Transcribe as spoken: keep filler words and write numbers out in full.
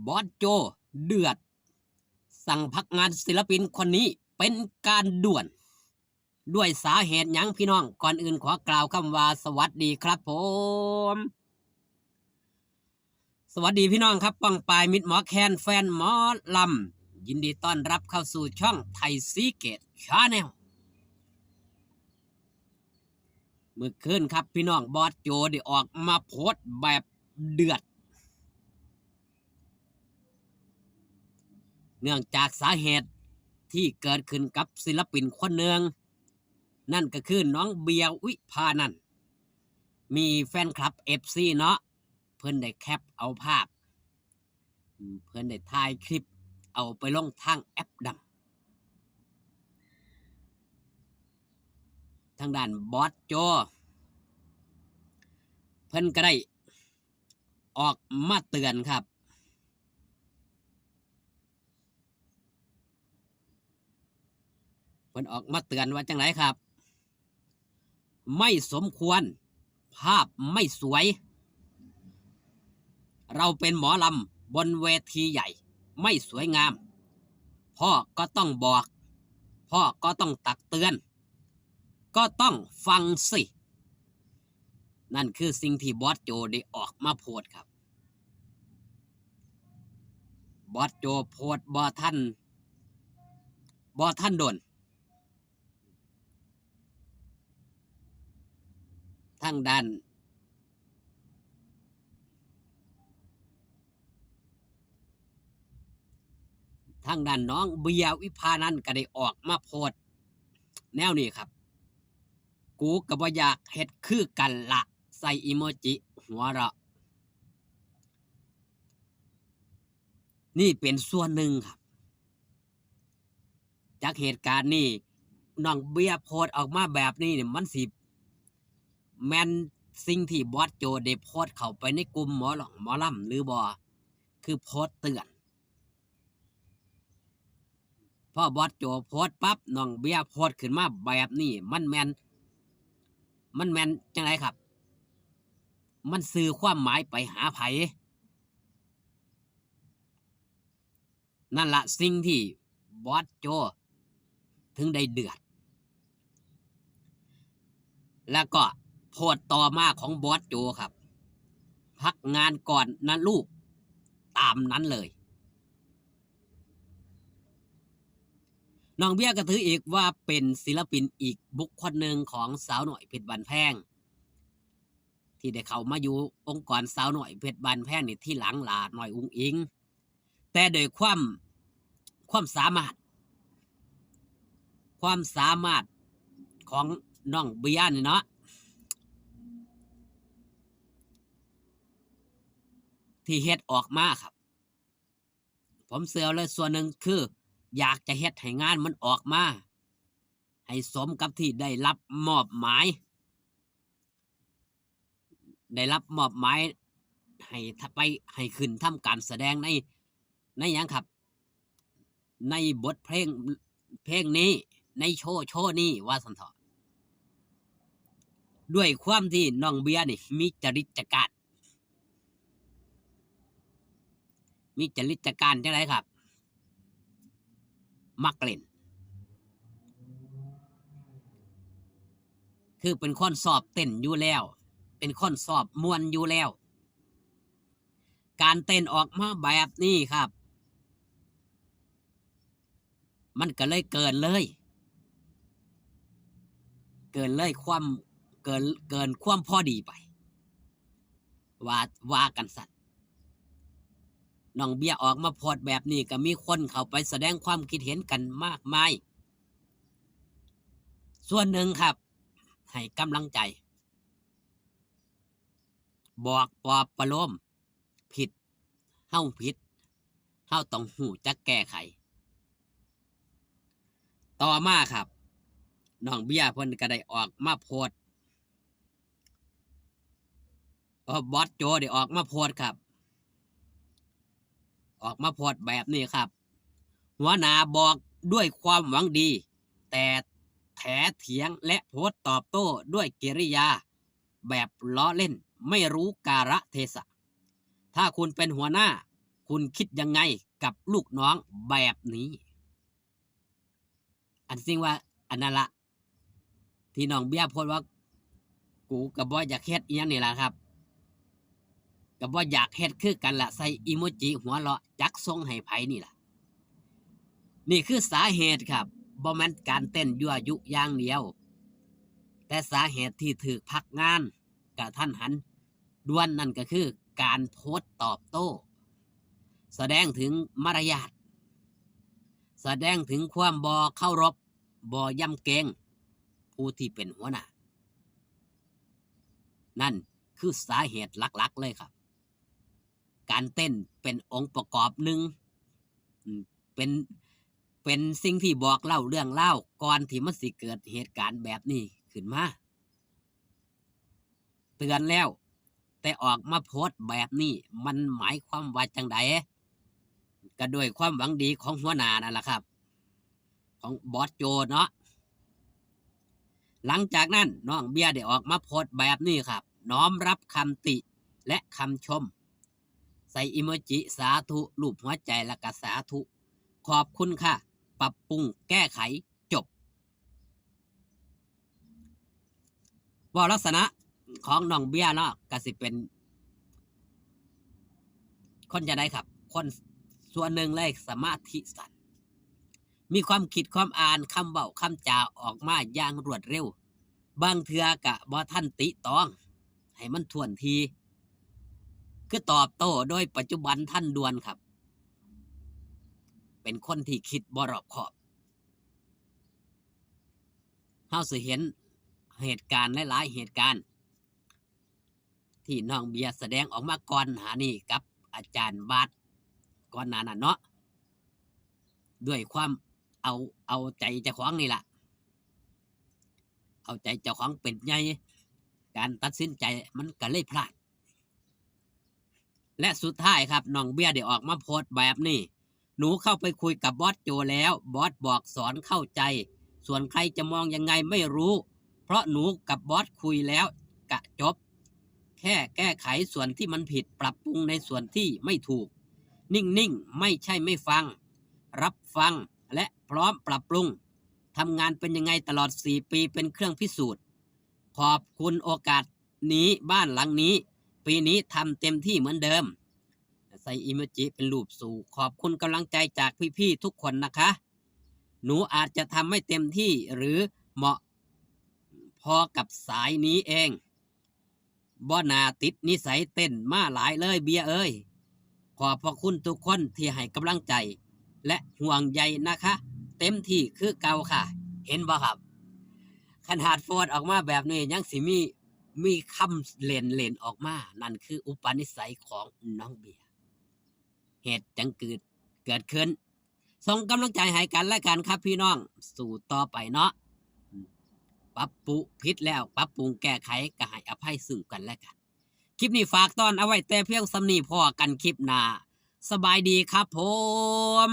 บอสโจเดือด สั่งพักงานศิลปินคนนี้เป็นการด่วน ด้วยสาเหตุหยังพี่น้อง ก่อนอื่นขอกล่าวคำว่าสวัสดีครับผม สวัสดีพี่น้องครับ ป้องปายมิตรหมอแคน แฟนหมอลำ ยินดีต้อนรับเข้าสู่ช่องไทยซีเกตชาแนล เมื่อคืนครับพี่น้อง บอสโจได้ออกมาโพสต์แบบเดือด เนื่องจากสาเหตุที่เกิดขึ้นกับศิลปินคนหนึ่ง นั่นก็คือน้องเบียร์วิภานันท์ มีแฟนคลับ เอฟซี เนาะ เพิ่นได้แคปเอาภาพ อืม เพิ่นได้ถ่ายคลิปเอาไปลงทางแอปดำ ทางด้านบอสโจ เพิ่นก็ได้ออกมาเตือนครับ เพิ่นออกมาเตือนว่าจั่งใดครับ ไม่สมควร ภาพไม่สวย เราเป็นหมอลำบนเวทีใหญ่ ไม่สวยงาม พ่อก็ต้องบอก พ่อก็ต้องตักเตือน ก็ต้องฟังสิ นั่นคือสิ่งที่บอสโจได้ออกมาโพสต์ครับ บอสโจโพสต์บ่ทัน บ่ทันโดน ทางด้าน ทางด้านน้องเบียร์วิภานันท์ก็ได้ออกมาโพสต์แนวนี้ครับ กูก็บ่อยากเฮ็ดคือกันละ ใส่อีโมจิหัวเราะ นี่เป็นส่วนหนึ่งครับ จากเหตุการณ์นี้ น้องเบียร์โพสต์ออกมาแบบนี้เนี่ย มันสิแม่นสิ่งที่บอสโจได้โพสต์เข้าไปในกลุ่มหมอร้องหมอลำหรือบ่ คือโพสต์เตือน พอบอสโจโพสต์ปั๊บ น้องเบียร์โพสต์ขึ้นมาแบบนี้ มันแม่น มันแม่นจั่งใดครับ มันสื่อความหมายไปหาไผ นั่นละสิ่งที่บอสโจถึงได้เดือด แล้วก็โพสต์ต่อมาของบอสโจครับ พักงานก่อนนะลูก ตามนั้นเลย น้องเบียร์ก็ถืออีกว่าเป็นศิลปินอีกบุคคลหนึ่งของสาวน้อยเพชรบ้านแพง ที่ได้เข้ามาอยู่องค์กรสาวน้อยเพชรบ้านแพงนี่ที่หลังหลาน้อยอุ๋งอิ๋ง แต่โดยความ ความสามารถ ความสามารถของน้องเบียร์นี่เนาะ ที่เฮ็ดออกมาครับ ผมเชื่อเลยส่วนหนึ่งคือ อยากจะเฮ็ดให้งานมันออกมา ให้สมกับที่ได้รับมอบหมาย ได้รับมอบหมายให้ทะ- ไป ให้ขึ้นทำการแสดงใน ในหยังครับ ในบทเพลง เพลงนี้ ในโชว์ โชว์นี้ ว่าซั่นเถาะ ด้วยความที่น้องเบียร์นี่มีจริตจักร้าน มีจริตจักร้านจั่งใดครับ มักเล่น คือเป็นคนชอบเต้นอยู่แล้ว เป็นคนชอบม่วนอยู่แล้ว การเต้นออกมาแบบนี้ครับ มันก็เลยเกินเลย เกินเลยความ เกิน เกินความพอดีไป ว่า ว่ากันซั่น น้องเบียร์ออกมาโพสต์แบบนี้ ก็มีคนเข้าไปแสดงความคิดเห็นกันมากมาย ส่วนหนึ่งครับ ให้กำลังใจ บอกปลอบประโลม ผิด เฮาผิด เฮาต้องรู้จักแก้ไข ต่อมาครับ น้องเบียร์เพิ่นก็ได้ออกมาโพสต์ เอ่อ บอสโจได้ออกมาโพสต์ครับ ออกมาโพสต์แบบนี้ครับ หัวหน้าบอกด้วยความหวังดี แต่แถเถียงและโพสต์ตอบโต้ด้วยกิริยาแบบล้อเล่น ไม่รู้กาลเทศะ ถ้าคุณเป็นหัวหน้า คุณคิดยังไงกับลูกน้องแบบนี้ อันซึ่งว่า อันนั้นละ ที่น้องเบียร์โพสต์ว่า กูก็บ่อยากเฮ็ดอีหยังนี่ล่ะครับ ก็บ่อยากเฮ็ดคือกันละ ใส่อีโมจิหัวเราะจักส่งให้ไผนี่ล่ะ นี่คือสาเหตุครับ บ่แม่นการเต้นยั่วยุอย่างเดียว แต่สาเหตุที่ถูกพักงานกะทันหันด่วนนั่นก็คือการโพสต์ตอบโต้ แสดงถึงมารยาท แสดงถึงความบ่เคารพ บ่ยำเกรงผู้ที่เป็นหัวหน้า นั่นคือสาเหตุหลักๆเลยครับ การเต้นเป็นองค์ประกอบหนึ่ง อืม เป็น เป็นสิ่งที่บอกเล่าเรื่องราวก่อนที่มันสิเกิดเหตุการณ์แบบนี้ขึ้นมา เตือนแล้ว แต่ออกมาโพสต์แบบนี้ มันหมายความว่าจังใด ก็ด้วยความหวังดีของหัวหน้านั่นล่ะครับ ของบอสโจเนาะ หลังจากนั้นน้องเบียร์ได้ออกมาโพสต์แบบนี้ครับ น้อมรับคำติและคำชม ใส่อีโมจิสาธุ รูปหัวใจ แล้วก็สาธุ ขอบคุณค่ะ ปรับปรุงแก้ไข จบ เว้าลักษณะของน้องเบียร์เนาะ ก็สิเป็น คนจั่งใดครับ คนส่วนหนึ่งเลยสมาธิสั้น มีความคิดความอ่าน คำเว้าคำจาออกมาอย่างรวดเร็ว บางเทื่อกะบ่ทันติตรองให้มันถ้วนที คือตอบโต้โดยปัจจุบันทันด่วนครับ เป็นคนที่คิดบ่รอบคอบ เฮาสิเห็นเหตุการณ์หลายๆเหตุการณ์ ที่น้องเบียร์แสดงออกมาก่อนหน้านี้กับอาจารย์บาสก่อนหน้านั้นเนาะ ด้วยความเอา เอาใจเจ้าของนี่ล่ะ เอาใจเจ้าของเป็นใหญ่ การตัดสินใจมันก็เลยพลาด และสุดท้ายครับ น้องเบียร์ได้ออกมาโพสต์แบบนี้ หนูเข้าไปคุยกับบอสโจแล้ว บอสบอกสอนเข้าใจ ส่วนใครจะมองยังไงไม่รู้ เพราะหนูกับบอสคุยแล้วกะจบ แค่แก้ไขส่วนที่มันผิด ปรับปรุงในส่วนที่ไม่ถูก นิ่งๆ ไม่ใช่ไม่ฟัง รับฟังและพร้อมปรับปรุง ทำงานเป็นยังไงตลอดสี่ปี เป็นเครื่องพิสูจน์ ขอบคุณโอกาสนี้ บ้านหลังนี้ ปีนี้ทำเต็มที่เหมือนเดิม ใส่อีโมจิเป็นรูปสูง ขอบคุณกำลังใจจากพี่ๆทุกคนนะคะ หนูอาจจะทำไม่เต็มที่หรือเหมาะพอกับสายนี้เอง บ่น่าติดนิสัยเต้นมาหลายเลยเบียร์เอ้ย ขอบพระคุณทุกคนที่ให้กำลังใจ และห่วงใยนะคะ เต็มที่คือเก่าค่ะ เห็นบ่ครับ ขนาดโพสต์ออกมาแบบนี้ยังสิมี มีคำเล่นๆออกมา นั่นคืออุปนิสัยของน้องเบียร์ เหตุจังเกิด เกิดขึ้น ส่งกำลังใจให้กันและกันครับพี่น้อง สู้ต่อไปเนาะ ปรับปรุงผิดแล้ว ปรับปรุงแก้ไข ก็ให้อภัยซึ่งกันและกัน คลิปนี้ฝากตอนเอาไว้แต่เพียงส่ำนี้ พ้อกันคลิปหน้า สบายดีครับผม